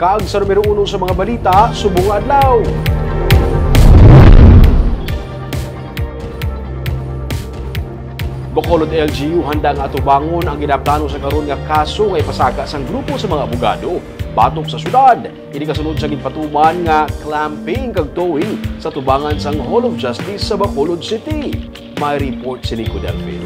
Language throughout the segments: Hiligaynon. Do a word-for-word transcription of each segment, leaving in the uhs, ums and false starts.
Kag sa numero uno sa mga balita subong nga adlaw. Bacolod L G U handa nga atubangon ang ginaplano sa karon nga kaso nga ipasaka sang grupo sa mga abogado batok sa syudad. Ini kasunod sa ginpatuman nga clamping kag towing sa tubangan sang Hall of Justice sa Bacolod City. May report si Nico Delfin.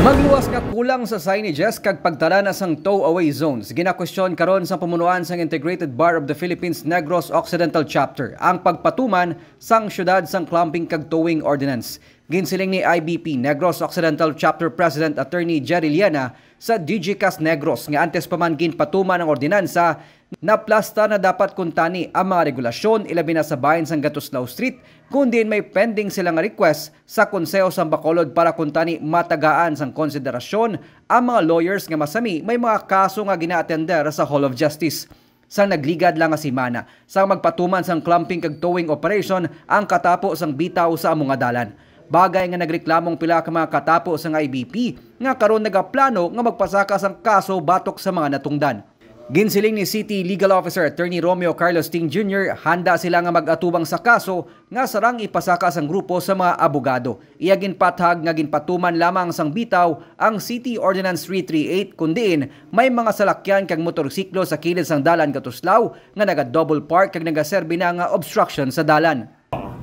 Magluwas nga kulang sa signages kag pagtala na sang tow-away zones, ginakwestiyon karon sa pamunuan sang Integrated Bar of the Philippines Negros Occidental Chapter ang pagpatuman sang siyudad sang clamping kag towing ordinance. Ginsiling ni I B P Negros Occidental Chapter President Attorney Jerry Liana sa D G Cast Negros nga antes pa man ginpatuman ang ordinansa, naplasta na dapat kuntani ang mga regulasyon, ilabi na sa bahin sang Gatuslao Street, kun diin may pending sila nga request sa Konseho sang Bacolod para kuntani matagaan sang konsiderasyon ang mga lawyers nga masami may mga kaso nga ginaatender sa Hall of Justice. Sang nagligad lang nga semana, sang magpatuman sang clamping kag towing operation ang katapo sang bitaw sa amo nga dalan. Bagay nga nagreklamo ang pila ka mga katapo sang I B P nga karon nagaplano nga magpasaka sang kaso batok sa mga natungdan. Ginsiling ni City Legal Officer Attorney Romeo Carlos Ting Junior, handa sila nga mag-atubang sa kaso nga sarang ipasaka sang grupo sa mga abogado. Iya ginpathag nga ginpatuman lamang sang bitaw ang City Ordinance three three eight, kun diin may mga salakyan kag motorsiklo sa kilid sang dalan Gatuslao nga naga-double park kag nagaserbi na nga obstruction sa dalan.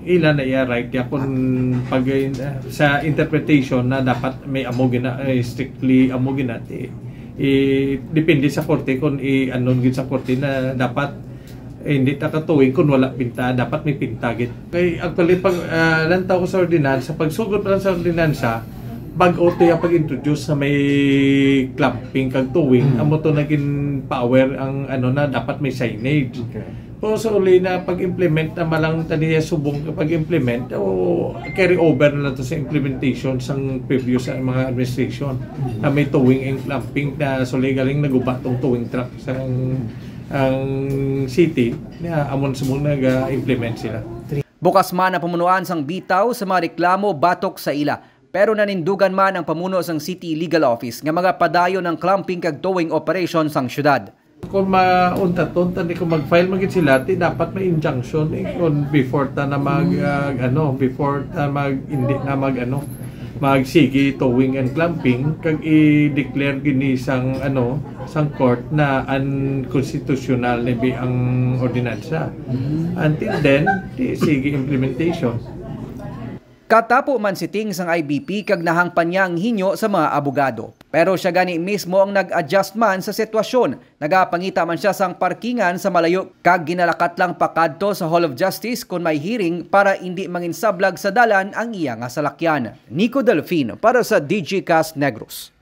Ila na iya right ya kung pag, sa interpretation na dapat may amo gina, eh, strictly amo gina, eh, eh, depende sa korte kung i-anon gid sa korte na dapat, eh, hindi ta katuig kung wala pinta, dapat may pinta gid. Kay actually, pag, ah, lantaw ko sa ordinansa, pag sugod pa lang sa ordinansa, bag-o to yung pag-introduce sa may clamping kag towing, Mm. amo to naging power ang ano na dapat may signage. Okay. Pero sa uli na pag-implement na malang taniya subong ka pag-implement, o carry over na lang to sa implementation sang previous sa mga administration na may towing and clamping na suli galing naguba tong towing truck sa ang, ang city na amon subong nag-implement sila. Bukas man ang pamunuan sang bitaw sa mga reklamo batok sa ila, pero nanindugan man ang pamuno sang City Legal Office nga magapadayon ang clamping kag towing operation sang syudad. Kung mauntat-untat ni, kung mag-file man gid sila, ti dapat may injunction, eh, kung before ta na mag, Mm. ah, ano, before ta mag, hindi na mag, ano, magsigi towing and clamping, kag i-declare gini sang, ano, sang court na unconstitutional ni bi ang ordinansa. Mm. Until then, ti sige implementation. Katapo man si Ting sang I B P kag nahangpan niya ang hinyo sa mga abogado. Pero siya gani mismo ang nag-adjust man sa sitwasyon. Nagapangita man siya sang parkingan sa malayo kag ginalakat lang pakadto sa Hall of Justice kon may hearing para indi manginsablag sa dalan ang iya nga salakyan. Nico Delfin para sa D G Cast Negros.